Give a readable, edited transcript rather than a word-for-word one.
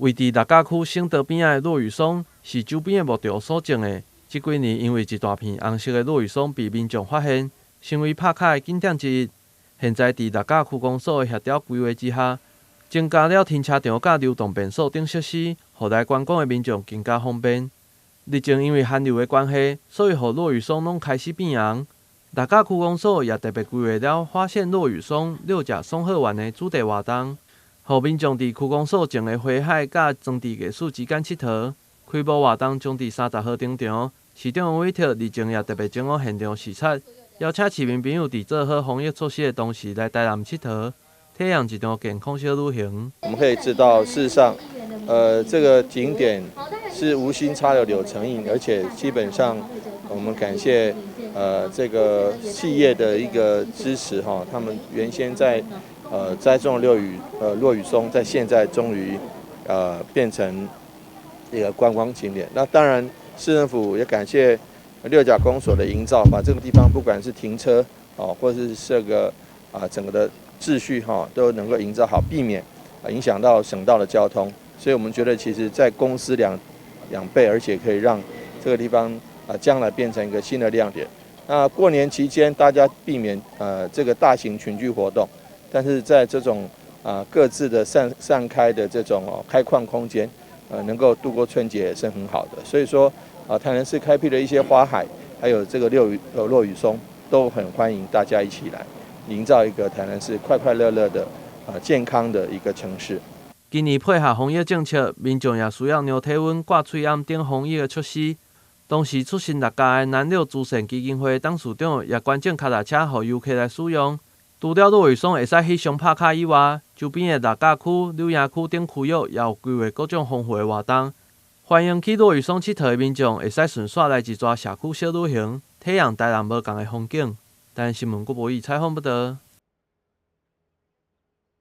位佇六甲區省道邊仔的落羽松，是周邊的牧場所種的。這幾年因為一大片紅色的落羽松被民眾發現，成為拍卡的景點之一。現在佇六甲區公所的協調規劃之下，增加了停車場佮流動便所等設施，予來觀光的民眾更加方便。日前因為寒流的關係，所以予落羽松攏開始變紅。六甲區公所也特別規劃了發現落羽松六甲松鶴園的主題活動，予民眾佇區公所種的花海佮裝置藝術之間𨑨迌。開幕活動將佇30號登場，市長委託日前也特別前往現場視察，邀請市民朋友佇做好防疫措施的同時來台南𨑨迌，體驗一場健康小旅行。我們可以知道，事實上，這個景點是無心插柳柳成蔭，而且基本上我們感謝這個企業的一個支持哈，他們原先在栽種落羽松，在現在終於變成一個觀光景點。那當然，市政府也感謝六甲公所的營造，把這個地方不管是停車哦，或是這個啊整個的秩序哈，都能夠營造好，避免影響到省道的交通。所以我們覺得，其實在公私兩倍，而且可以讓這個地方啊將來變成一個新的亮點。那過年期間，大家避免這個大型群聚活動，但是在這種啊各自的散開的這種哦開闊空間，能夠度過春節也是很好的。所以說啊，台南市開闢了一些花海，還有這個六雨落羽松，都很歡迎大家一起來營造一個台南市快快樂樂的啊健康的一個城市。今年配合防疫政策，民眾也需要量體溫、掛喙罨等防疫的措施。同時，出身六甲的南六慈善基金會董事長也捐贈跤踏車予遊客來使用。除了落羽松會使翕相拍卡以外，周邊的六甲區、柳營區等區域也有規劃各種豐富的活動。歡迎去落羽松𨑨迌的民眾會使順紲來一逝社區小旅行，體驗台南無仝的風景。台南新聞郭博義採訪報導。